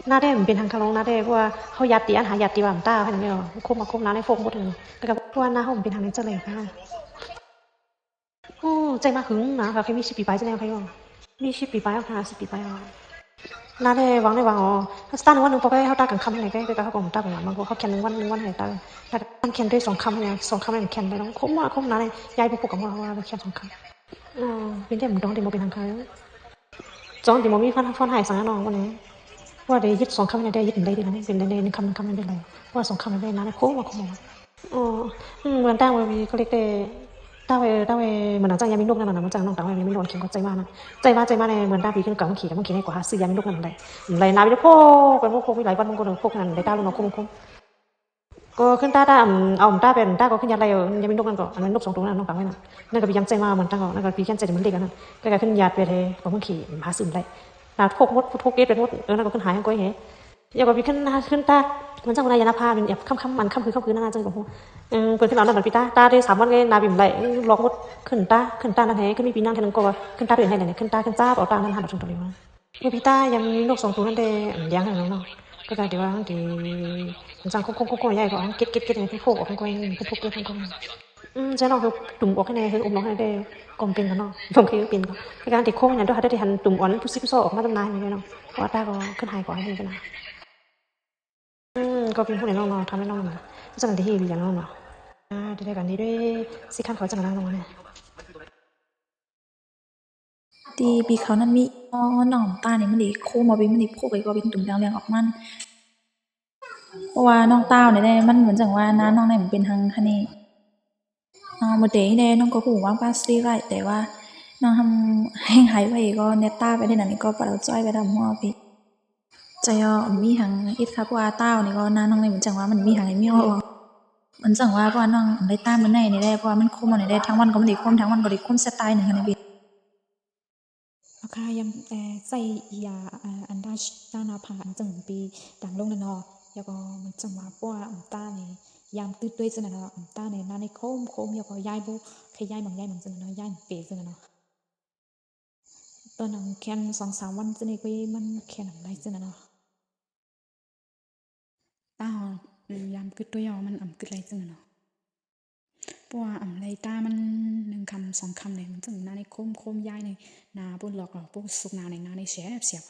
ໜ້າແດ່ມັນເປັນຫາງຄາລົງ ໜ້າແດ່ ເພາະວ່າເຮົາຢາດຕິອັນຫາ ຢາດຕິວ່າມັນຕ້າໃຫ້ນຳແລ້ວ ໂຄມມາໂຄມໜ້າໃນໂຟມໝົດເລີຍ ແລ້ວກໍວ່າໜ້າເຮົາມັນເປັນຫາງໃນຈັ່ງໃດຄະ. ໂອ້ ໃຈມາຫຶງນະ ກະເຄີຍມີສິບປີປາຍຈັ່ງໃດ ໃຜວ່າມີສິບປີປາຍ ຫ້າສິບປີປາຍ ໜ້າແດ່ຫວັງໄດ້ຫວັງ ເຮົາສະຕາໜຶ່ງວັນໜຶ່ງ ພໍໄດ້ເຮົາຕ້າກາງຄ່ຳໃຫ້ໄດ້ ແຕ່ເຮົາກໍບໍ່ຕ້າກາງວັນ ບາງຄົນເຮົາແຄ່ນໜຶ່ງວັນ ໜຶ່ງວັນໃຫ້ຕ້າ ຖ້າມັນແຄ່ນໄດ້ສອງຄ່ຳ ສອງຄ່ຳມັນແຄ່ນໄດ້ ຕ້ອງຄົມມາຄົມໜ້າແດ່ ຢາຍບໍ່ພົບກັບຫົວວ່າແຄ່ນສອງຄ່ຳ. ເອີ ເປັນແຕ່ມັນຕ້ອງໄດ້ບໍ່ເປັນທາງການ ຈ້ອງທີ່ບໍ່ມີຄວາມຮ້ອນຮ້າຍສັງເນາະ ບໍ່ແນ່ ວ່າໄດ້ເຮັດສອງຄຳນີ້ ໄດ້ເຮັດໄດ້ເດ ເປັນໄດ້ໜຶ່ງຄຳ ໜຶ່ງຄຳນີ້ໄດ້ຫຼາຍ ເພາະວ່າສອງຄຳນີ້ໄດ້ນານໂຄງວ່າໂຄງ. ເອີ ເໝືອນຕ່າງວ່າມີເຂົາເອີ້ນແຕ່ ຕ່າງວ່າ ຕ່າງວ່າ ເໝືອນນາງຈ້າງຍາມີນົກນັ້ນນະ ມັນຈ້າງນ້ອງຕ່າງວ່າຍາມີນົກນຳເຂັມກັບໃຈມານະ ໃຈມາ ໃຈມາແນ່ ເໝືອນຕ່າງປີຂຶ້ນເກົ່າມັນຂີ່ກັບມັນຂີ່ໃນກວ່າຫາຊື້ຍາມີນົກນັ້ນໄດ້ ໄດ້ນາວິໂພກ ໄປໂພກ ໂພກມີຫຼາຍວັນ ມັນກໍເລີຍໂພກນັ້ນໄດ້ຕາລຸນເອົາໂຄງ ໂຄງ ກໍຂຶ້ນຕາ ຕາ ເອົາຕາໄປ ຕາກໍຂຶ້ນຍາດໄລ່ ເອີ ຍາມີນົກນັ້ນກໍ ອັນນັ້ນນົກສອງໂຕນັ້ນ ນ້ອງປັງໄວ້ນະ ນັ້ນກໍໄປຢາມໃຈມາ ເໝືອນຕາກໍ ນັ້ນກໍໄປຢາມໃຈມັນເລັກອັນນັ້ນ ກໍຂຶ້ນຍາດໄປແທ້ ກໍມັນຂີ່ຫາຊື້ໄດ້ ຕາໂຄກໝົດ ໂຄກເກັດໄປໝົດ ເອີ ນັ້ນກໍຂຶ້ນຫາຍກໍເຮ ແລ້ວກໍໄປຂຶ້ນ ຂຶ້ນຕາ ມັນຈັ່ງວ່ານາຍານາພາ ແມ່ນແອບຄ່ຳໆ ອັນຄ່ຳຄືຄ່ຳຄືນັ້ນນະ ຈັ່ງກໍຮູ້ ເອີ ເພິ່ນຂຶ້ນເອົານັ້ນມັນໄປຕາ ຕາໄດ້ສາມວັນກໍນາບິນໄດ້ ລອກໝົດ ຂຶ້ນຕາ ຂຶ້ນຕານັ້ນແທ້ ຄືມີປີນາງເທື່ອໜຶ່ງກໍວ່າ ຂຶ້ນຕາໂຕເອງໃຫ້ແຫຼະ ຂຶ້ນຕາ ຂຶ້ນຈັບເອົາຕານັ້ນຫັນເອົາຈົນໂຕເລີຍວ່າ ເມື່ອພີຕ້າຍັງນົກສອງໂຕນັ້ນແຕ່ ອາ ລ້ຽງໃຫ້ນ້ອງເນາະ ກໍກາຍເປັນວ່າ ມັນຈັ່ງຄົງໆໆ ໃຫຍ່ກໍເກັດໆໆ ໃຫ້ໂຄກອອກ ມັນກໍເປັນໂຄກເກີດ ມັນກໍ ອືມ ໃຊ່ເນາະ ຄືຕຸ່ມອອກໃຫ້ແດ່ ຄືອົບນ້ອງໃຫ້ແດ່ ກໍເປັນກັນເນາະ ຕ້ອງຄືເປັນກໍ ໃນການທີ່ໂຄກນັ້ນ ຕ້ອງຫາໄດ້ຫັນຕຸ່ມອ່ອນ ທຸກສິບຊອກອອກມາຕາມນາໃຫ້ແດ່ເນາະ ເພາະວ່າຕາກໍຂຶ້ນຫາຍກໍໃຫ້ເປັນນະ ອືມ ກໍເປັນຜູ້ໃດນ້ອງເນາະ ທຳໃຫ້ນ້ອງນະ ຈັ່ງນັ້ນທີ່ເຮັດຫຍັງນ້ອງເນາະ ອາ ທີ່ໄດ້ກັນນີ້ເດ້ ຊິຄັນເຂົາຈັ່ງນັ້ນນ້ອງນະ. ທີ່ປີເຂົານັ້ນມີ ອໍ ນ້ອງຕານີ້ມັນໄດ້ໂຄມເອົາໄປ ມັນໄດ້ໂຄກໄປກໍເປັນຕຸ່ມແດງໆອອກມາ ເພາະວ່ານ້ອງຕານີ້ແຫຼະ ມັນເໝືອນຈັ່ງວ່າໜ້ານ້ອງນີ້ມັນເປັນຫາງຄັນນີ້ ນ້ອງບໍ່ໄດ້ແດ່ ນ້ອງກໍຮູ້ວ່າປາສຕິໄລ ແຕ່ວ່ານ້ອງທຳແຮງຫາຍໄວ ກໍແນບຕາໄປໄດ້ນັ້ນ ກໍປະເອົາຈ້ອຍໄປດຳຫົວໄປ. ໃຈກໍມີຫຍັງເຮັດຄັບ ເພາະວ່າຕານີ້ກໍໜ້ານ້ອງນີ້ມັນຈັ່ງວ່າມັນມີຫຍັງໃຫ້ມີອອກ ມັນຈັ່ງວ່າ ເພາະວ່ານ້ອງໄດ້ຕາມື້ໃນນີ້ແຫຼະ ເພາະວ່າມັນຄົມນີ້ແຫຼະ ທັງວັນກໍບໍ່ໄດ້ຄົມ ທັງວັນກໍໄດ້ຄົມສະໄຕໜຶ່ງຫັ້ນນະເບ. ໂອເຄ ຍາມ ເອີ ໃສ່ຢາ ເອີ ອັນດາ ດານາພາ ອັນຈັ່ງໄປຕາງລົງນັ້ນເນາະ ແລ້ວກໍມັນຈັ່ງວ່າ ເພາະວ່າອຳຕານີ້ ຍາມຕື່ນຕົວຈັ່ງນັ້ນເນາະ ອຳຕານີ້ໜ້ານີ້ໂຄມໆ ແລ້ວກໍຢາຍບໍ່ ຂະຫຍາຍມັນ ຢາຍມັນຈັ່ງນັ້ນເນາະ ຢາຍເປັນຈັ່ງນັ້ນເນາະ. ຕອນນັ້ນແຄ່ນສອງສາມວັນຈັ່ງນີ້ກໍມັນແຄ່ນອຳໄລຈັ່ງນັ້ນເນາະ ຕາເຮົາ ຍາມກຶດຕົວຢອກມັນອຳກຶດໄລຈັ່ງນັ້ນເນາະ ເພາະວ່າອຳໄລຕາມັນໜຶ່ງຄຳສອງຄຳນີ້ ມັນຈຶ່ງໜ້ານີ້ໂຄມໂຄມຢາຍນີ້ ໜ້າບໍ່ຫຼອກເອົາ ບໍ່ສຸກໜາວນີ້ ໜ້ານີ້ແສບແສບ